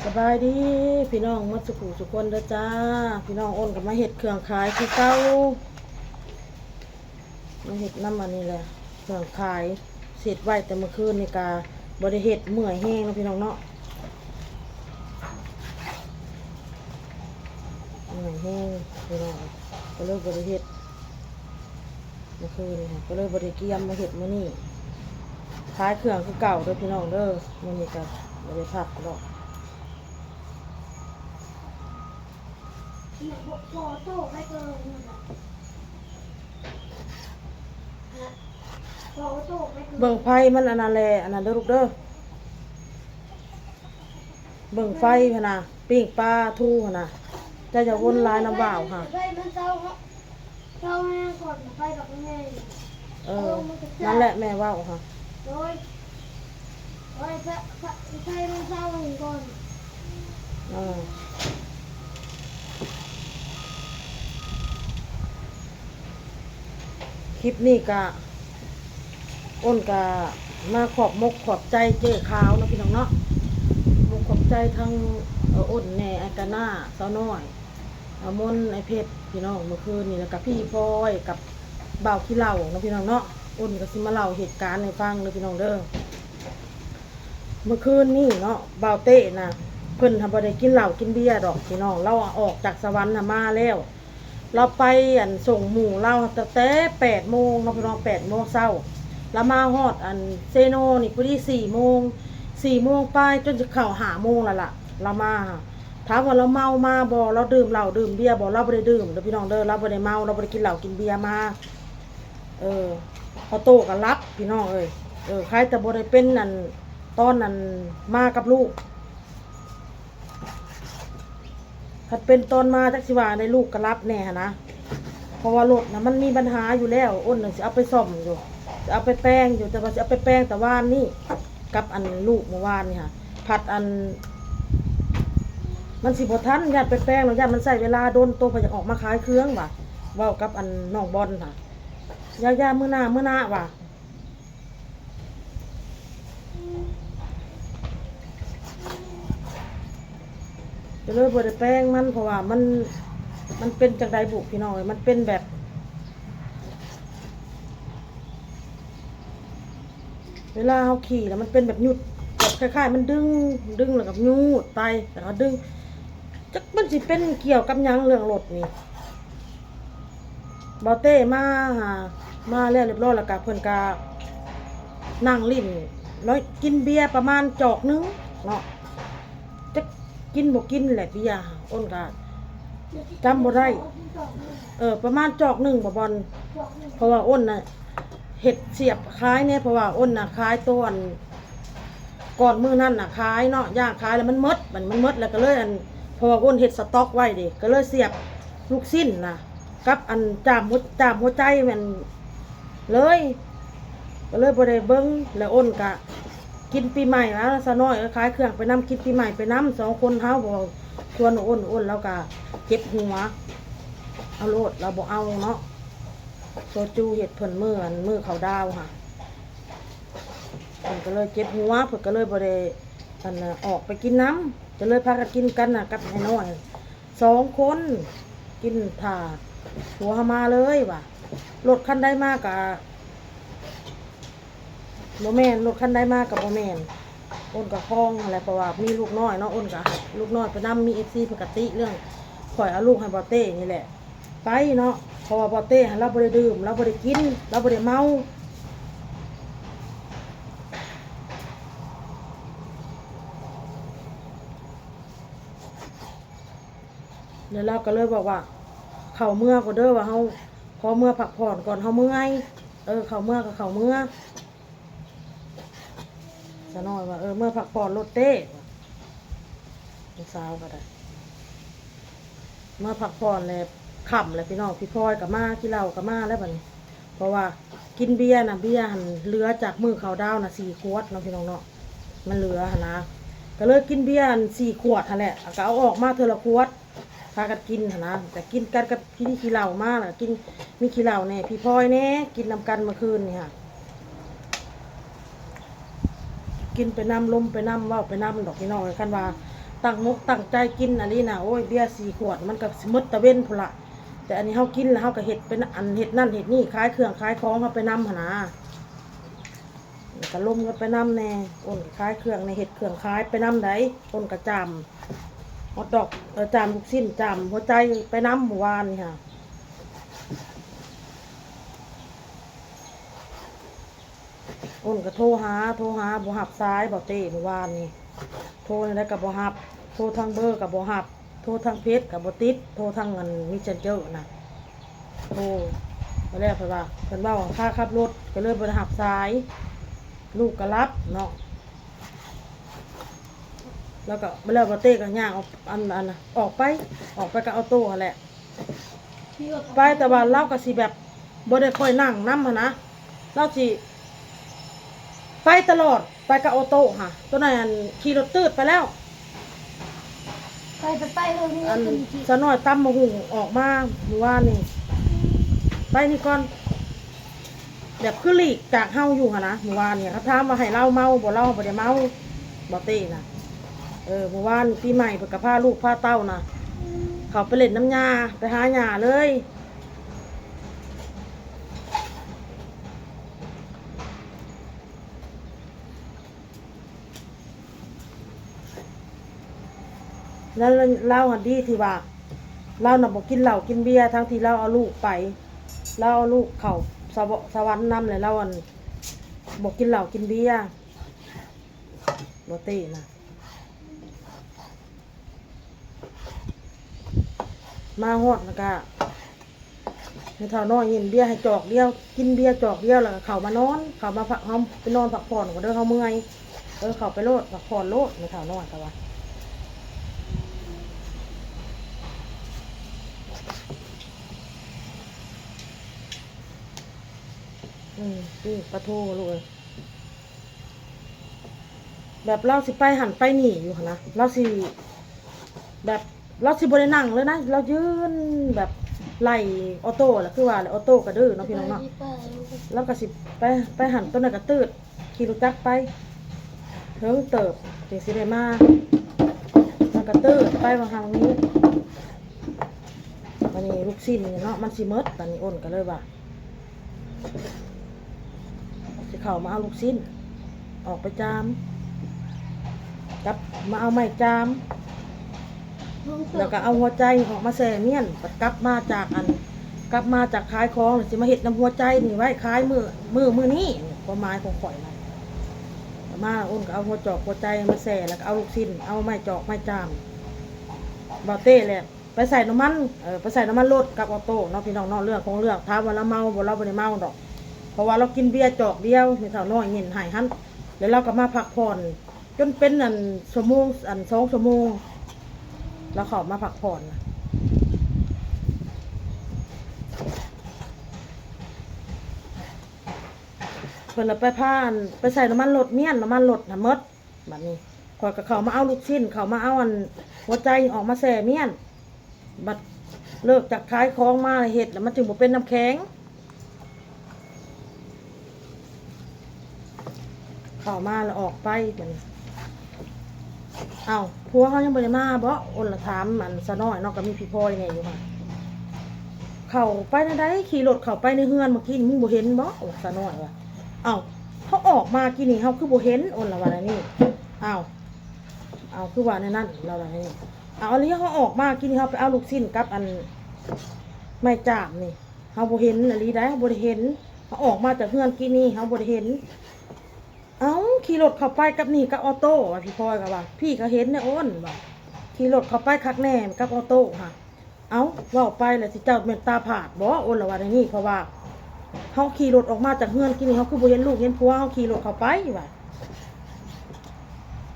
ສະບາຍດີພີ່ນ້ອງໝົດສູ່ຜູ້ສູ່ຄົນເດີຈ້າ. ພີ່ນ້ອງ ໂອນກໍມາເຮັດເຄື່ອງຂາຍຄືເກົ່າ, ມາເຮັດນຳອັນນີ້ແຫຼະ ເຄື່ອງຂາຍ. ເຮັດໄວ້ແຕ່ມື້ຄືນນີ້ກະບໍ່ໄດ້ເຮັດ, ເມື່ອຍແຮງເນາະພີ່ນ້ອງເນາະ, ເມື່ອຍແຮງພີ່ນ້ອງ, ກໍເລີຍບໍ່ໄດ້ເຮັດ. ເມື່ອຄືນນີ້ກໍເລີຍບໍ່ໄດ້ກຽມມາເຮັດມື້ນີ້. ຂາຍເຄື່ອງຄືເກົ່າເດີພີ່ນ້ອງເດີ, ມື້ນີ້ກໍບໍ່ໄດ້ພັກດອກ. ເບິ່ງໄຟມັນອັນນັ້ນແຫຼະ, ອັນນັ້ນເດີລູກເດີ, ເບິ່ງໄຟຫັ້ນນະ, ປີ້ງປາທູຫັ້ນນະ. ເຈົ້າຢ່າວົນຫຼາຍນຳບ່າວຫາ. ເຊົາແຮງກ່ອນ ໄຟບັກໃຫຍ່. ເອີ ເອົາລົງມາກະຈາຍ. ນັ້ນແຫຼະແມ່ເວົ້າຫາ. ໂດຍ ໂດຍ ໄຟ ໄຟ ໄຟມັນເຊົາແຮງກ່ອນ. ເອີ ຄລິບນີ້ກະ ໂອນກະມາຂອບມົກຂອບໃຈເຈ້ຂາວເນາະພີ່ນ້ອງເນາະ, ຂອບມົກຂອບໃຈທັງ ເອີ ໂອນແດ່ ອ້າຍການາ ສາວນ້ອຍ ອາມົນ ອ້າຍເພັດ ພີ່ນ້ອງ. ມື້ຄືນນີ້ ແລ້ວກະພີ່ພອຍກັບບ່າວຂີ້ເຫຼົ້າເນາະພີ່ນ້ອງເນາະ, ໂອນກໍຊິມາເລົ່າເຫດການໃຫ້ຟັງເດີພີ່ນ້ອງເດີ. ມື້ຄືນນີ້ເນາະ ບ່າວເຕ້ນະ ເພິ່ນຫາບໍ່ໄດ້ກິນເຫຼົ້າກິນເບຍດອກພີ່ນ້ອງ, ລາວອອກຈາກສະຫວັນຫາມາແລ້ວ. ລາວໄປ ອັນ ສົ່ງໝູ່ລາວຕັ້ງແຕ່ແປດໂມງເນາະພີ່ນ້ອງ, ແປດໂມງເຊົ້າ. ລາວມາຮອດ ອັນ ເຊໂນນີ້ພໍດີສີ່ໂມງ, ສີ່ໂມງປາຍ ຈົນຈະເຂົ້າຫ້າໂມງແລ້ວລະ ລາວມາ. ຖາມວ່າລາວເມົາມາບໍ່? ລາວດື່ມເຫຼົ້າດື່ມເບຍບໍ່? ລາວບໍ່ໄດ້ດື່ມເດີພີ່ນ້ອງເດີ, ລາວບໍ່ໄດ້ເມົາ, ລາວບໍ່ໄດ້ກິນເຫຼົ້າກິນເບຍມາ. ເອີ ເຂົາໂຕກໍຫຼັບພີ່ນ້ອງເອີຍ. ເອີ ໃຄແຕ່ບໍ່ໄດ້ເປັນ ອັນ ຕອນ ອັນ ມາກັບລູກ. ຄັນເປັນຕອນມາ ຈັກຊິວ່າໃດ໋ ລູກກໍຫຼັບແດ່ຫັ້ນນະ, ເພາະວ່າລົດນະມັນມີບັນຫາຢູ່ແລ້ວ. ໂອນນະຊິເອົາໄປສ້ອມຢູ່ ຊິເອົາໄປແປງຢູ່, ແຕ່ວ່າຊິເອົາໄປແປງແຕ່ວານນີ້ ກັບອັນລູກມື້ວານນີ້ຫະ. ພັດອັນ ມັນຊິບໍ່ທັນ, ຢ້ານໄປແປງແລ້ວ ຢ້ານມັນໃຊ້ເວລາດົນ, ໂຕເພິ່ນຢາກອອກມາຂາຍເຄື່ອງວ່າ ເວົ້າກັບອັນນ້ອງບອນຫະ. ຢ່າໆ ມື້ໜ້າ ມື້ໜ້າວ່າ ກໍເລີຍບໍ່ໄດ້ແປງມັນ ເພາະວ່າມັນ ມັນເປັນຈັ່ງໃດບຸພີ່ນ້ອງເອີຍ, ມັນເປັນແບບ ເວລາເຮົາຂີ່ແລ້ວມັນເປັນແບບຫຍຸດ ແບບຄ້າຍໆມັນດຶງ ດຶງແລ້ວກໍຫຍຸດໄປ ແລ້ວກໍດຶງ. ຈັກມັນຊິເປັນກ່ຽວກັບຫຍັງເລື່ອງລົດນີ້. ບ່າວເຕ້ມາຫາ ມາແລ້ວຮຽບຮ້ອຍ ແລ້ວກະເພິ່ນກະນັ່ງຫຼິ້ນເນາະ, ກິນເບຍປະມານຈອກໜຶ່ງເນາະ, ຈັກກິນບໍ່ກິນແຫຼະເບຍ. ໂອນກະຈຳບໍ່ໄດ້ ເອີ ປະມານຈອກໜຶ່ງບໍ່ບອນ, ເພາະວ່າໂອນນະເຮັດສຽບຂາຍແດ່ ເພາະວ່າໂອນນະຂາຍໂຕອັນ ກ່ອນມື້ນັ້ນນະຂາຍເນາະ, ຢ່າງຂາຍແລ້ວມັນໝົດ, ບັດນີ້ມັນໝົດແລ້ວກໍເລີຍ ອັນ ເພາະວ່າອ້ນເຮັດສະຕັອກໄວ້ເດ້ ກໍເລີຍສຽບລູກຊີ້ນນະ ກັບອັນຈາມຫົວ ຈາມຫົວໃຈແມ່ນເລີຍ, ກໍເລີຍບໍ່ໄດ້ເບິ່ງ. ແລ້ວອ້ນກະກິນປີໃໝ່ມາ ສາວນ້ອຍເອີຍ ຂາຍເຄື່ອງໄປນຳ ກິນປີໃໝ່ໄປນຳ ສອງຄົນເຮົາ ບໍ່ຊວນອ້ນ, ອ້ນລາວກະເຈັບຫົວ ເອົາໂລດ ລາວບໍ່ເອົາເນາະ. ໂຊຈູເຮັດເພິ່ນມື້ ອັນ ມື້ເຂົ້າດາວຫະ ເພິ່ນກໍເລີຍເຈັບຫົວ ເພິ່ນກໍເລີຍບໍ່ໄດ້ ອັນ ອອກໄປກິນນຳ, ກໍເລີຍພາກັນກິນກັນນະ ກັບໄອ້ນ້ອຍ ສອງຄົນ ກິນຖ້າຜົວເຮົາມາເລີຍວ່າ. ລົດຄັນໃດມາກະບໍ່ແມ່ນ, ລົດຄັນໃດມາກະບໍ່ແມ່ນ. ອ້ນກະຄອງຫັ້ນແຫຼະ ເພາະວ່າມີລູກນ້ອຍເນາະ, ອ້ນກະໃຫ້ລູກນ້ອຍໄປນຳ. ມີເອັຟຊີເພິ່ນກະຕິເລື່ອງຂ້ອຍເອົາລູກໃຫ້ບໍ່ເຕ້ນີ້ແຫຼະ. ໄປເນາະ ເພາະວ່າບໍ່ເຕ້ຫັ້ນລາວບໍ່ໄດ້ດື່ມ ລາວບໍ່ໄດ້ກິນ ລາວບໍ່ໄດ້ເມົາ. ແລ້ວລາວກໍເລີຍບອກວ່າ ເຂົ້າເມືອກ່ອນເດີ ວ່າເຮົາຂໍເມືອພັກຜ່ອນກ່ອນ ເຮົາເມື່ອຍ. ເອີ ເຂົ້າເມືອກໍເຂົ້າເມືອ. ສາວນ້ອຍວ່າ ເອີ ເມືອພັກຜ່ອນໂລດເຕ້ ລູກສາວກໍໄດ້ ເມືອພັກຜ່ອນແລ້ວ ຄ່ຳແລ້ວພີ່ນ້ອງ. ພີ່ພອຍກໍມາ ກິນເຫຼົ້າກໍມາແລ້ວບັດນີ້ ເພາະວ່າກິນເບຍນະ ເບຍຫັ້ນເຫຼືອຈາກມື້ເຂົ້າດາວນະ ສີ່ຂວດເນາະ ພີ່ນ້ອງເນາະ ມັນເຫຼືອຫັ້ນນະ ກໍເລີຍກິນເບຍຫັ້ນ ສີ່ຂວດຫັ້ນແຫຼະ ກໍເອົາອອກມາເທື່ອລະຂວດ ພາກັນກິນຫັ້ນນະ. ແຕ່ກິນກັນກັບ ທີ່ນີ້ຂີ້ເຫຼົ້າມາ ແລ້ວກິນ ມີຂີ້ເຫຼົ້າແດ່ ພີ່ພອຍແດ່ ກິນນຳກັນເມື່ອຄືນນີ້ຫະ. ກິນໄປນຳ ລົມໄປນຳ ເວົ້າໄປນຳດອກພີ່ນ້ອງເອີຍ. ຄັນວ່າ ຕັ້ງມົກຕັ້ງໃຈກິນອີ່ຫຼີນະ. ໂອ້ຍ ເບຍສີ່ຂວດມັນກໍຊິໝົດຕາເວັນພຸ້ນລະ. ແຕ່ອັນນີ້ເຮົາກິນແລ້ວເຮົາກໍເຮັດໄປນ- ອັນເຮັດນັ້ນເຮັດນີ້ ຂາຍເຄື່ອງຂາຍຂອງເຮົາໄປນຳຫັ້ນນາ. ກໍລົມກັນໄປນຳແດ່ ອ້ນກໍຂາຍເຄື່ອງແດ່ ເຮັດເຄື່ອງຂາຍໄປນຳໃດ໋. ອ້ນກໍຈາມຮອດດອກ ເອີ ຈາມລູກຊີ້ນ ຈາມຫົວໃຈໄປນຳມື້ວານນີ້ຫາ. ອ້ນກໍໂທຫາ ໂທຫາບໍ່ຮັບສາຍ ບໍ່ເຕ້ ມື້ວານນີ້. ໂທແນວໃດກໍບໍ່ຮັບ ໂທທາງເບີກໍບໍ່ຮັບ ໂທທາງເຟສກໍບໍ່ຕິດ ໂທທາງອັນເມສເຊັນເຈີນະ. ໂທໄປແລ້ວ ເພິ່ນວ່າ ເພິ່ນເວົ້າຄ່າຂັບລົດ ກໍເລີຍບໍ່ໄດ້ຮັບສາຍ. ລູກກໍຫຼັບເນາະ. ແລ້ວກໍ ແລ້ວບໍ່ເຕ້ກໍຍ່າງອອກ ອັນ ອັນ ອອກໄປ ອອກໄປກັບອໍໂຕ້ຫັ້ນແຫຼະ. ໄປ ແຕ່ວ່າລາວກໍຊິແບບບໍ່ໄດ້ຄ່ອຍນັ່ງນຳຫັ້ນນະ. ລາວຊິໄປຕະຫຼອດ ໄປກັບອໍໂຕ້ຫາ. ໂຕນັ້ນຂີ່ລົດຕືດໄປແລ້ວ. ໄປ ໄປ ໄປເຮີ້ ມີ ອັນ ເພິ່ນຂີ່ ສາວນ້ອຍຕຳໝາກຫຸ່ງອອກມາມື້ວານນີ້ ໄປນີ້ກ່ອນ ແບບຄືຫຼີກຈາກເຮົາຢູ່ຫັ້ນນະ. ມື້ວານນີ້ເຂົາຖາມວ່າໃຫ້ລາວເມົາບໍ່ ລາວບໍ່ໄດ້ເມົາ ບໍ່ເຕ້ນະ. ເອີ ມື້ວານປີໃໝ່ເພິ່ນກໍພາລູກພາເຕົ້ານະ ເຂົ້າໄປຫຼິ້ນນຳຍ່າ ໄປຫາຍ່າເລີຍ. ແລ້ວລາວຫັ້ນດີທີ່ວ່າ ລາວນະບໍ່ກິນເຫຼົ້າກິນເບຍ ທັງທີ່ລາວເອົາລູກໄປ ລາວເອົາລູກເຂົ້າສະຫວ- ສະຫວັນນຳ ແລ້ວລາວ ອັນ ບໍ່ກິນເຫຼົ້າກິນເບຍ ບໍ່ເຕ້ນະ. ມາຮອດແລ້ວກະ ແມ່ເຖົ້ານ້ອຍເຫັນເບຍໃຫ້ຈອກດຽວ ກິນເບຍຈອກດຽວ ແລ້ວກໍເຂົ້າມານອນ ເຂົ້າມາພັກ ເຮົາໄປນອນພັກຜ່ອນກ່ອນເດີ ເຮົາເມື່ອຍ. ເອີ ເຂົ້າໄປໂລດ ພັກຜ່ອນໂລດ ແມ່ເຖົ້ານ້ອຍກໍວ່າ. ອືມ ປີ້ງປາທູລູກເອີຍ. ແບບລາວຊິໄປຫັ້ນໄປນີ້ຢູ່ຫັ້ນນະ ລາວຊິແບບ ລາວຊິບໍ່ໄດ້ນັ່ງເລີຍນະ ລາວຢືນແບບໄລ່ອໍໂຕ້ແຫຼະ ຄືວ່າແຫຼະ ອໍໂຕ້ກໍດື້ເນາະ ພີ່ນ້ອງເນາະ. ລາວກໍຊິໄປ ໄປຫັ້ນ ໂຕນັ້ນກໍຕືດ ຂີ່ລົດຈັກໄປເຖິງເຕີບ ຈຶ່ງຊິໄດ້ມາ ແລ້ວກໍຕືດໄປວ່າທາງນີ້. ບາດນີ້ລູກຊີ້ນນີ້ເນາະ ມັນຊິໝົດ ບາດນີ້ອ້ນກໍເລີຍວ່າ ຊິເຂົ້າມາເອົາລູກຊີ້ນອອກໄປຈາມ ກັບມາເອົາໄມ້ຈາມ ແລ້ວກໍເອົາຫົວໃຈອອກມາແຊ່ມ້ຽນ. ບັດກັບມາຈາກອັນ ກັບມາຈາກຂາຍຂອງ ຊິມາເຮັດນຳຫົວໃຈນີ້ໄວ້ຂາຍມື້ ມື້ ມື້ນີ້. ຄວາມໝາຍຂອງຂ້ອຍນະ ມາອ້ນກໍເອົາຫົວຈອກຫົວໃຈມາແຊ່ ແລ້ວກໍເອົາລູກຊີ້ນ ເອົາໄມ້ຈອກໄມ້ຈາມ ບໍ່ເຕ້ແຫຼະ. ໄປໃສ່ນ້ຳມັນ ເອີ ໄປໃສ່ນ້ຳມັນລົດກັບອໍໂຕ້ເນາະ ພີ່ນ້ອງເນາະ. ເລື່ອງຂອງເລື່ອງ ຖາມວ່າລາວເມົາບໍ່ ລາວບໍ່ໄດ້ເມົາດອກ ເພາະວ່າລາວກິນເບຍຈອກດຽວ ແມ່ເຖົ້ານ້ອຍເຫັນໃຫ້ຫັ້ນ ແລ້ວລາວກໍມາພັກຜ່ອນຈົນເປັນ ອັນ ຊົ່ວໂມງ ອັນ ສອງຊົ່ວໂມງ ລາວເຂົ້າມາພັກຜ່ອນ. ເພິ່ນລະໄປພາ ອັນ ໄປໃສ່ນ້ຳມັນລົດ ມ້ຽນນ້ຳມັນລົດຫັ້ນໝົດ. ບາດນີ້ຂ້ອຍກໍເຂົ້າມາເອົາລູກຊີ້ນ ເຂົ້າມາເອົາ ອັນ ຫົວໃຈອອກມາແຊ່ມ້ຽນ. ບັດເລີກຈາກຂາຍຂອງມາເຮັດ ແລ້ວມັນຈຶ່ງບໍ່ເປັນນ້ຳແຂງ. ເຂົ້າມາແລ້ວອອກໄປ ບາດນີ້ ເອົ້າ ຜົວເຮົາຍັງບໍ່ໄດ້ມາບໍ? ອ້ນລະຖາມ ອັນ ສາວນ້ອຍເນາະ ກໍມີພີ່ພອຍແດ່ຢູ່ຫັ້ນ. ເຂົ້າໄປແນວໃດ? ຂີ່ລົດເຂົ້າໄປໃນເຮືອນເມື່ອກີ້ນີ້ ມຶງບໍ່ເຫັນບໍ? ວ່າ ສາວນ້ອຍວ່າ. ເອົ້າ ເຮົາອອກມາກີ້ນີ້ ເຮົາຄືບໍ່ເຫັນ? ອ້ນລະວ່າແນວນີ້. ເອົ້າ ເອົາ ຄືວ່າແນວນັ້ນ ລາວວ່າແນວນີ້. ເອົາ ອີ່ຫຼີ ເຮົາອອກມາກີ້ນີ້ ເຮົາໄປເອົາລູກຊີ້ນກັບ ອັນ ໄມ້ຈາມນີ້ ເຮົາບໍ່ເຫັນອີ່ຫຼີໃດ໋ ເຮົາບໍ່ໄດ້ເຫັນ. ເຮົາອອກມາຈາກເຮືອນກີ້ນີ້ ເຮົາບໍ່ໄດ້ເຫັນ. ເອົ້າ ຂີ່ລົດເຂົ້າໄປກັບນີ້ ກັບອໍໂຕ້ ວ່າ ພີ່ພອຍກໍວ່າ ພີ່ກໍເຫັນເດ້ ອ້ນ ວ່າ ຂີ່ລົດເຂົ້າໄປຄັກແນ່ກັບອໍໂຕ້ຫະ. ເອົ້າ ເວົ້າໄປແລ້ວ ຊິເຈົ້າແມ່ນຕາພາດບໍ? ອ້ນລະວ່າແນວນີ້ ເພາະວ່າເຮົາຂີ່ລົດອອກມາຈາກເຮືອນກີ້ນີ້ ເຮົາຄືບໍ່ເຫັນລູກເຫັນຜົວ ເຮົາຂີ່ລົດເຂົ້າໄປ ວ່າ.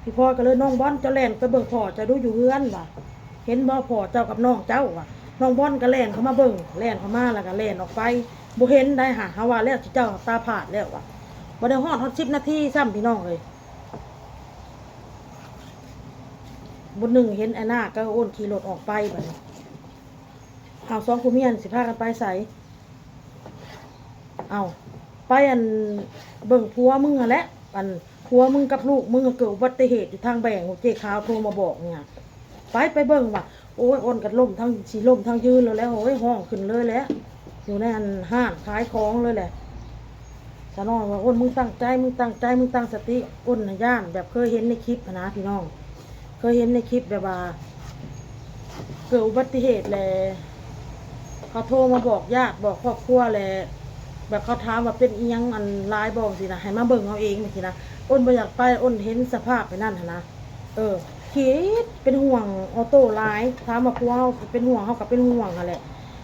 ພີ່ພອຍກໍເລີຍ ນ້ອງບອນ ເຈົ້າແລ່ນໄປເບິ່ງພໍ່ເຈົ້າດູຢູ່ເຮືອນ ວ່າ ເຫັນບໍ່ພໍ່ເຈົ້າກັບນ້ອງເຈົ້າ ວ່າ. ນ້ອງບອນກໍແລ່ນເຂົ້າມາເບິ່ງ ແລ່ນເຂົ້າມາແລ້ວກໍແລ່ນອອກໄປ ບໍ່ເຫັນໄດ໋ຫະ. ເຮົາວ່າແລ້ວ ຊິເຈົ້າຕາພາດແລ້ວ ວ່າ. ບໍ່ໄດ້ຮອດ ຮອດສິບນາທີຊ້ຳ ພີ່ນ້ອງເອີຍ ບຸນໜຶ່ງເຫັນອ້າຍນາກກັບອ້ນຂີ່ລົດອອກໄປ. ບາດນີ້ ເຮົາສອງຜົວເມຍນີ້ຊິພາກັນໄປໃສ? ເອົ້າ ໄປ ອັນ ເບິ່ງຜົວມຶງຫັ້ນແຫຼະ ອັນ ຜົວມຶງກັບລູກມຶງເກີດອຸບັດຕິເຫດຢູ່ທາງແບງ ເຈ້ຂາວໂທມາບອກນີ້ ໄປ ໄປເບິ່ງວ່າ ໂອ້ຍ ອ້ນກໍລົ້ມທັງ ຊິລົ້ມທັງຢືນແລ້ວແຫຼະ ໂອ້ຍ ຮ້ອງຂຶ້ນເລີຍແຫຼະ ຢູ່ໃນອັນຮ້ານຂາຍຂອງເລີຍແຫຼະ. ສາວນ້ອຍວ່າ ອ້ນ ມຶງຕັ້ງໃຈ ມຶງຕັ້ງໃຈ ມຶງຕັ້ງສະຕິ. ອ້ນນະຢ້ານ ແບບເຄີຍເຫັນໃນຄລິບຫັ້ນນະພີ່ນ້ອງ ເຄີຍເຫັນໃນຄລິບແບບວ່າ ເກີດອຸບັດຕິເຫດແລ້ວ ເຂົາໂທມາບອກຍາດ ບອກຄອບຄົວແລ້ວ ແບບເຂົາຖາມວ່າເປັນອີ່ຫຍັງອັນຫຼາຍບໍ່ ຈັ່ງຊີ້ນະ ໃຫ້ມາເບິ່ງເອົາເອງ ຈັ່ງຊີ້ນະ. ອ້ນບໍ່ຢາກໄປ ອ້ນເຫັນສະພາບແບບນັ້ນຫັ້ນນະ ເອີ ຄິດເປັນຫ່ວງອໍໂຕ້ຫຼາຍ. ຖາມວ່າຜົວເຮົາເປັນຫ່ວງ ເຮົາກໍເປັນຫ່ວງຫັ້ນແຫຼະ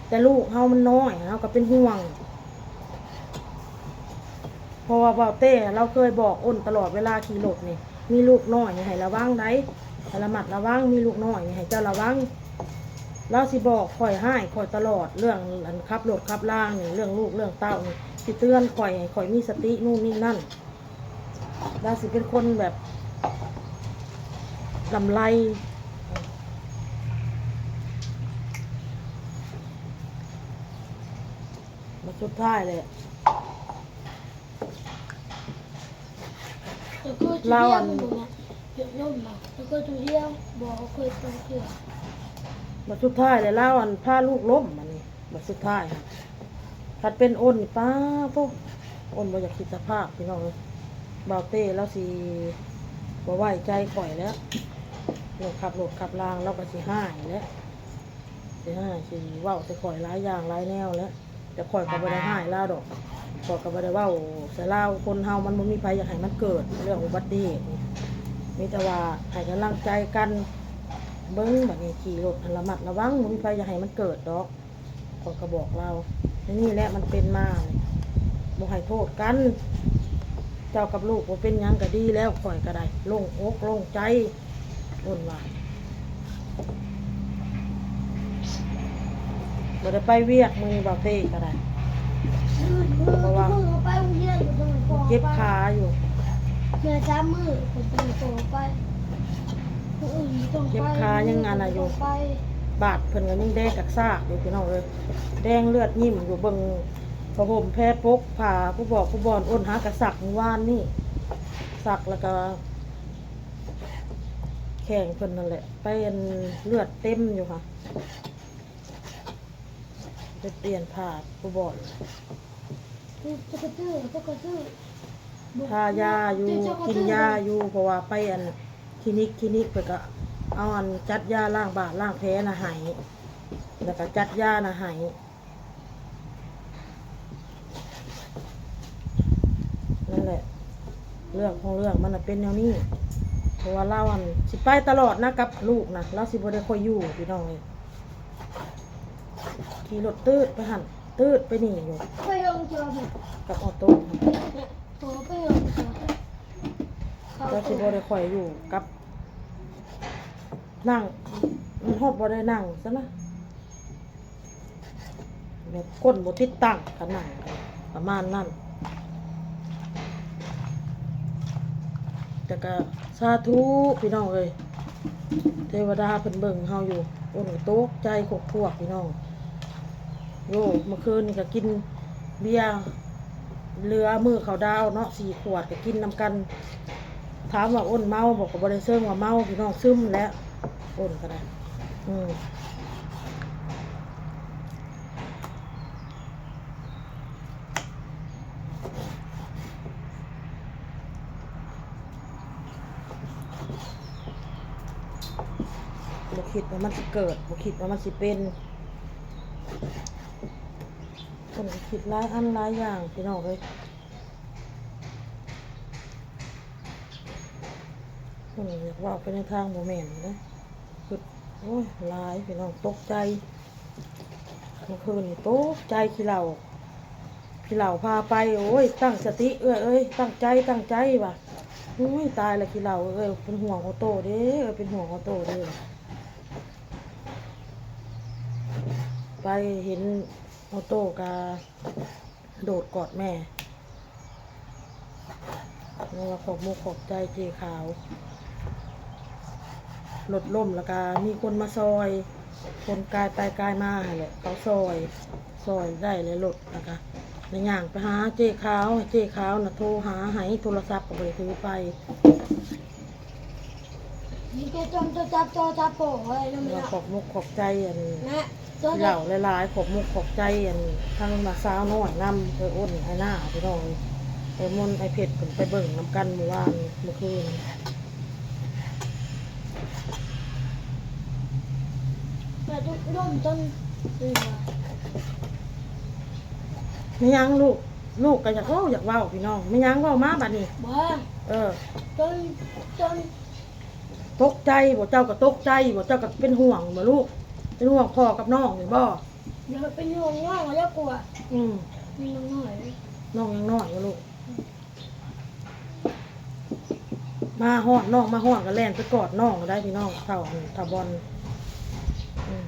ແຕ່ລູກເຮົາມັນນ້ອຍ ເຮົາກໍເປັນຫ່ວງ. ເພາະວ່າບ່າວເຕ້ລາວເຄີຍບອກອ້ນຕະຫຼອດເວລາຂີ່ລົດນີ້ ມີລູກນ້ອຍນີ້ໃຫ້ລະວັງໃດ໋ ໃຫ້ລະມັດລະວັງ ມີລູກນ້ອຍນີ້ໃຫ້ເຈົ້າລະວັງ. ລາວຊິບອກຂ້ອຍ ຮ້າຍຂ້ອຍຕະຫຼອດ ເລື່ອງອັນຂັບລົດຂັບລາງນີ້ ເລື່ອງລູກເລື່ອງເຕົ້ານີ້ ຊິເຕືອນຂ້ອຍ ໃຫ້ຂ້ອຍມີສະຕິ ນູ້ນນີ້ນັ້ນ. ລາວຊິເປັນຄົນແບບລຳໄລ ມາສຸດທ້າຍແຫຼະ ລາວອັນ ມາສຸດທ້າຍແຫຼະ ລາວອັນພາລູກລົ້ມ ອັນນີ້ ບັດສຸດທ້າຍຫັ້ນ ຄັນເປັນອ້ນນີ້ ປ້າໂທ້ ອ້ນບໍ່ຢາກຄິດສະພາບພີ່ນ້ອງເອີຍ. ບ່າວເຕ້ລາວຊິບໍ່ໄວ້ໃຈຂ້ອຍແລ້ວ ເລື່ອງຂັບລົດຂັບລາງ ລາວກໍຊິຮ້າຍແລ້ວ ຊິຮ້າຍ ຊິເວົ້າໃສ່ຂ້ອຍຫຼາຍຢ່າງຫຼາຍແນວແລ້ວ. ແຕ່ຂ້ອຍກໍບໍ່ໄດ້ຮ້າຍລາວດອກ ຂ້ອຍກໍບໍ່ໄດ້ເວົ້າໃສ່ລາວ. ຄົນເຮົາມັນບໍ່ມີໃຜຢາກໃຫ້ມັນເກີດເລື່ອງອຸບັດຕິເຫດນີ້ ມີແຕ່ວ່າໃຫ້ກຳລັງໃຈກັນ. ເບິ່ງບັດນີ້ ຂີ່ລົດຫັ້ນລະມັດລະວັງ ບໍ່ມີໃຜຢາກໃຫ້ມັນເກີດດອກ. ຂ້ອຍກໍບອກລາວ ນີ້ແຫຼະມັນເປັນມາ ບໍ່ໃຫ້ໂທດກັນ ເຈົ້າກັບລູກບໍ່ເປັນຫຍັງກໍດີແລ້ວ ຂ້ອຍກໍໄດ້ໂລ່ງອົກໂລ່ງໃຈ. ອ້ນວ່າ ບໍ່ໄດ້ໄປວຽກມື້ນີ້ ບ່າວເຕ້ກໍໄດ້ ເພາະວ່າ ມື້ອື່ນມື້ກໍໄປໂຮງຮຽນຢູ່ ຕ້ອງໄປ ເຈັບຂາຢູ່ ແມ່ສາມມື້ເພິ່ນຕ້ອງໄປ ມື້ອື່ນບໍ່ຕ້ອງໄປ ເຈັບຂາຍັງອັນນະຢູ່ ບໍ່ຕ້ອງໄປ ບາດເພິ່ນກໍຍັງແດງກະຊາກຢູ່ພີ່ນ້ອງເອີຍ ແດງເລືອດຍິ້ມຢູ່. ເບິ່ງຜ້າຫົ່ມແພປົກຜ້າ ຜູ້ບອກຜູ້ບ່ອນ ອ້ນຫາກະຊັກມື້ວານນີ້ ຊັກແລ້ວກໍແຂ້ງເພິ່ນນັ້ນແຫຼະ ໄປອັນເລືອດເຕັມຢູ່ຫະ. ໄປປ່ຽນຜ້າຜູ້ບ່ອນ ທາຢາຢູ່ ກິນຢາຢູ່ ເພາະວ່າໄປອັນຄລີນິກ ຄລີນິກເພິ່ນກໍເອົາອັນຈັດຢາລ້າງບາດລ້າງແຜນະໃຫ້ ແລ້ວກໍຈັດຢານະໃຫ້. ນັ້ນແຫຼະ ເລື່ອງຂອງເລື່ອງມັນນະເປັນແນວນີ້ ເພາະວ່າລາວຫັ້ນຊິໄປຕະຫຼອດນະ ກັບລູກນະ ລາວຊິບໍ່ໄດ້ຄ່ອຍຢູ່ພີ່ນ້ອງເອີຍ. ຂີ່ລົດຕືດໄປຫັ້ນ ຕືດໄປນີ້ຢູ່ ໄປເຖິງເທື່ອ ກັບອໍໂຕ້ ໂຕໄປເຖິງເທື່ອ ລາວຊິບໍ່ໄດ້ຄ່ອຍຢູ່ກັບ ນັ່ງ ມັນຮອດບໍ່ໄດ້ນັ່ງຊັ້ນນະ. ແບບກົ້ນບໍ່ຕິດຕັ້ງ ກະນັ່ງປະມານນັ້ນ. ແຕ່ກະສາທຸພີ່ນ້ອງເອີຍ ເທວະດາເພິ່ນເບິ່ງເຮົາຢູ່. ໂອ້ຍ ຕົກໃຈຄວກໆ ພີ່ນ້ອງ. ໂອ້ ເມື່ອຄືນນີ້ກະກິນເບຍ ເຫຼືອມື້ເຂົ້າດາວເນາະ ສີ່ຂວດ ກະກິນນຳກັນ. ຖາມວ່າໂອ້ນເມົາບໍ່ ກໍບໍ່ໄດ້ເຊີງວ່າເມົາພີ່ນ້ອງ ຊຶມແຫຼະ ໂອ້ນກໍໄດ້. ອືມ ບໍ່ຄິດວ່າມັນຊິເກີດ ບໍ່ຄິດວ່າມັນຊິເປັນ. ເພິ່ນກໍຄິດຫຼາຍອັນຫຼາຍຢ່າງພີ່ນ້ອງເອີຍ. ເພິ່ນຢາກເວົ້າໄປໃນທາງບໍ່ແມ່ນເດ້. ຄຶດ ໂອ້ຍ ຫຼາຍພີ່ນ້ອງ ຕົກໃຈ. ເມື່ອຄືນນີ້ຕົກໃຈ ຂີ້ເຫຼົ້າ ຂີ້ເຫຼົ້າພາໄປ. ໂອ້ຍ ຕັ້ງສະຕິເອື້ອຍເອີຍ ຕັ້ງໃຈ ຕັ້ງໃຈວ່າ. ໂອ້ຍ ຕາຍລະ ຂີ້ເຫຼົ້າເອີຍ ເປັນຫ່ວງອໍໂຕ້ເດ້ ເອີ ເປັນຫ່ວງອໍໂຕ້ເດ້. ໄປເຫັນອໍໂຕ້ກະ ໂດດກອດແມ່ ເວົ້າວ່າຂອບມຸກຂອບໃຈເຈ້ຂາວ. ລົດລົ້ມແລ້ວກະມີຄົນມາຊ່ອຍ ຄົນກາຍໄປກາຍມາຫັ້ນແຫຼະ ເຂົາຊ່ອຍ ຊ່ອຍໄດ້ແຫຼະລົດ ແລ້ວກະ ແລ້ວຍ່າງໄປຫາເຈ້ຂາວ ໃຫ້ເຈ້ຂາວນະໂທຫາໃຫ້ ໂທລະສັບກໍບໍ່ໄດ້ຖືໄປ. ມີແຕ່ຈົນໂທລະສັບ ໂທລະສັບໂທໄວ້ນຳ ແລ້ວຂອບມຸກຂອບໃຈອັນ ແມ່ ເຈົ້າຫຼາຍໆ ຂອບມຸກຂອບໃຈອັນ ທັງນ້າສາວນ້ອຍນຳ ເອີ ໂອນໃຫ້ນາ ພີ່ນ້ອງ. ໄອ້ມົນ ໄອ້ເພັດເພິ່ນໄປເບິ່ງນຳກັນມື້ວານ ມື້ຄືນ. ແມ່ ລົມຈົນ ແມ່ນຫຍັງລູກ? ລູກກໍຢາກເວົ້າ ຢາກເວົ້າ ພີ່ນ້ອງ. ແມ່ນຫຍັງ? ເວົ້າມາບາດນີ້. ບໍ່ ເອີ ຈົນ ຈົນ ຕົກໃຈບໍ່? ເຈົ້າກໍຕົກໃຈບໍ່? ເຈົ້າກໍເປັນຫ່ວງບໍ່ລູກ? ເປັນຫ່ວງພໍ່ກັບນ້ອງນີ້ບໍ່? ຢ່າເປັນຫ່ວງນ້ອງແລ້ວກວ່າ. ອືມ ນ້ອງຍັງນ້ອຍ ນ້ອງຍັງນ້ອຍຢູ່ລູກ. ມາຮອດ ນ້ອງມາຮອດກໍແລ່ນໄປກອດນ້ອງໄດ້ພີ່ນ້ອງ. ເຖົ້າ ເຖົ້າບອນ ອືມ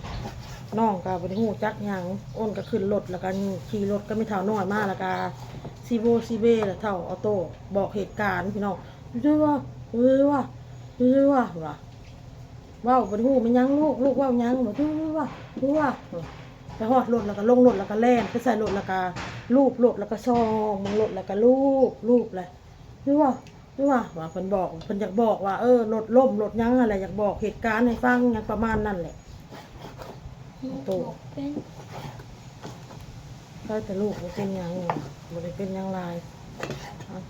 ນ້ອງກໍບໍ່ໄດ້ຮູ້ຈັກຫຍັງ. ໂອນກໍຂຶ້ນລົດ ແລ້ວກໍຂີ່ລົດກັບແມ່ເຖົ້ານ້ອຍມາ ແລ້ວກໍຊີໂວຊີເວ ແລ້ວເຖົ້າອໍໂຕ້ບອກເຫດການພີ່ນ້ອງ. ເວວາ ເວວາ ເວວາ ວ່າ ເວົ້າບໍ່ຮູ້ແມ່ນຫຍັງລູກ ລູກເວົ້າຫຍັງ ເວວາ ເວວາ. ໄປຮອດລົດແລ້ວກໍລົງລົດ ແລ້ວກໍແລ່ນໄປໃສ່ລົດ ແລ້ວກໍລູບລົດ ແລ້ວກໍສ່ອງເບິ່ງລົດ ແລ້ວກໍລູບ ລູບແຫຼະ. ເວວາ ເວວາ ວ່າເພິ່ນບອກ ເພິ່ນຢາກບອກວ່າ ເອີ ລົດລົ້ມ ລົດຫຍັງຫັ້ນແຫຼະ ຢາກບອກເຫດການໃຫ້ຟັງ ຫຍັງປະມານນັ້ນແຫຼະ. ໂຕ ໃຄແຕ່ລູກບໍ່ເປັນຫຍັງ ບໍ່ໄດ້ເປັນຫຍັງຫຼາຍ. ເອົາ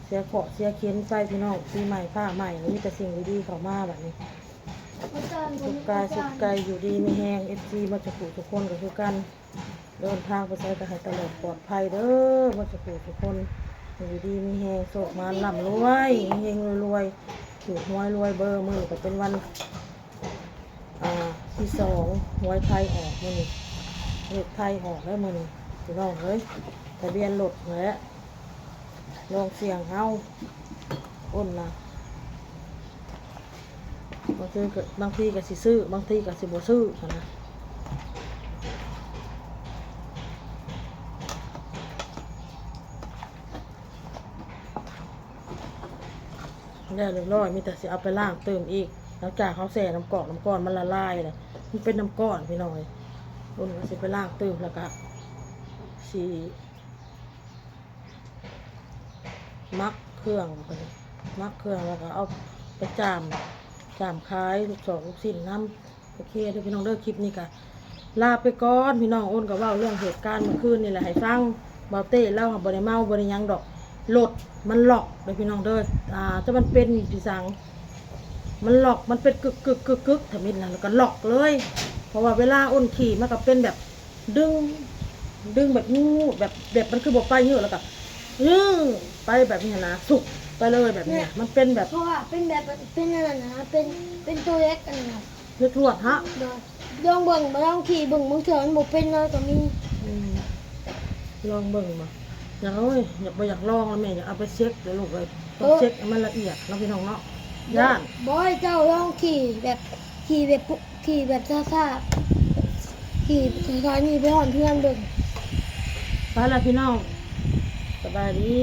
ເສຍເຄາະເສຍເຂັນໄປພີ່ນ້ອງ. ປີໃໝ່ຟ້າໃໝ່ ມີແຕ່ສິ່ງດີໆເຂົ້າມາບາດນີ້. ສຸກກາຍສຸກໃຈ ຢູ່ດີມີແຮງ ເອັຟຊີ ໝົດທຸກຜູ້ທຸກຄົນກໍຄືກັນ. ເດີນທາງໄປໃສກໍໃຫ້ຕະຫຼອດປອດໄພເດີ ໝົດທຸກຜູ້ທຸກຄົນ. ຢູ່ດີມີແຮງ ໂຊກໝານ ລ່ຳລວຍ ເຮັງໆ ລວຍໆ ຖືກຫວຍລວຍເບີ. ມື້ນີ້ກໍເປັນວັນ ອ່າ ທີສອງ ຫວຍໄທອອກມື້ນີ້ ເລກໄທອອກແລ້ວມື້ນີ້ ພີ່ນ້ອງເອີຍ. ທະບຽນລົດຫັ້ນແຫຼະ ລອງສ່ຽງເອົາ ໂອນນະ. ບາງທີກໍ ບາງທີກໍຊິຊື້ ບາງທີກໍຊິບໍ່ຊື້ຫັ້ນນະ. ແລ້ວຮຽບຮ້ອຍ ມີແຕ່ຊິເອົາໄປລ້າງຕື່ມອີກ. ຫຼັງຈາກເຮົາແຊ່ນ້ຳກອກ ນ້ຳກ້ອນມັນລະລາຍແລ້ວ ມັນເປັນນ້ຳກ້ອນພີ່ນ້ອງເອີຍ. ໂອນກໍຊິໄປລ້າງຕື່ມ ແລ້ວກໍຊິ ໝັກເຄື່ອງ ໝັກເຄື່ອງ ແລ້ວກໍເອົາໄປຈ້າມ ຈ້າມຂາຍລູກຊອກລູກຊິ້ນນຳ. ໂອເຄເດີພີ່ນ້ອງເດີ ຄລິບນີ້ກໍລາໄປກ່ອນພີ່ນ້ອງ. ໂອນກໍເວົ້າເລື່ອງເຫດການມື້ຄືນນີ້ແຫຼະໃຫ້ຟັງ. ບ່າວເຕ້ລາວບໍ່ໄດ້ເມົາ ບໍ່ໄດ້ຫຍັງດອກ ລົດມັນລັອກເດີພີ່ນ້ອງເດີ. ອ່າ ແຕ່ມັນເປັນອີ່ຫຍັງ ມັນລັອກ ມັນເປັນກຶກໆໆໆ ທຳອິດນະ ແລ້ວກໍລັອກເລີຍ. ເພາະວ່າເວລາໂອນຂີ່ ມັນກໍເປັນແບບ ດຶງ ດຶງແບບງູ ແບບ ແບບມັນຄືບໍ່ໄປເຍອະ ແລ້ວກໍ ເອີ ໄປແບບນີ້ຫັ້ນນະ ສຸກໄປເລີຍແບບນີ້. ແມ່ນ ມັນເປັນແບບ ເພາະວ່າເປັນແບບ ເປັນອັນນັ້ນນະ ເປັນ ເປັນໂຕເລັກອັນນັ້ນນະ ເລັກລວດຫະ. ໂດຍ ລອງເບິ່ງ ລອງຂີ່ເບິ່ງ ບາງເທື່ອມັນບໍ່ເປັນເລີຍກໍມີ. ອືມ ລອງເບິ່ງບໍ່? ຢາກ ໂອ້ຍ ຢາກ ບໍ່ຢາກລອງແລ້ວແມ່ ຢາກເອົາໄປເຊັກເດີລູກເອີຍ. ຕ້ອງ ເອີ ເຊັກໃຫ້ມັນລະອຽດເນາະ ພີ່ນ້ອງເນາະ. ຢ້ານ ບໍ່ ໃຫ້ເຈົ້າລອງຂີ່ແບບ ຂີ່ແບບ ຂີ່ແບບຊ້າໆ ຂີ່ສະຖານີໄປຮອດເຮືອນເບິ່ງ. ໄປລະພີ່ນ້ອງ ສະບາຍດີ.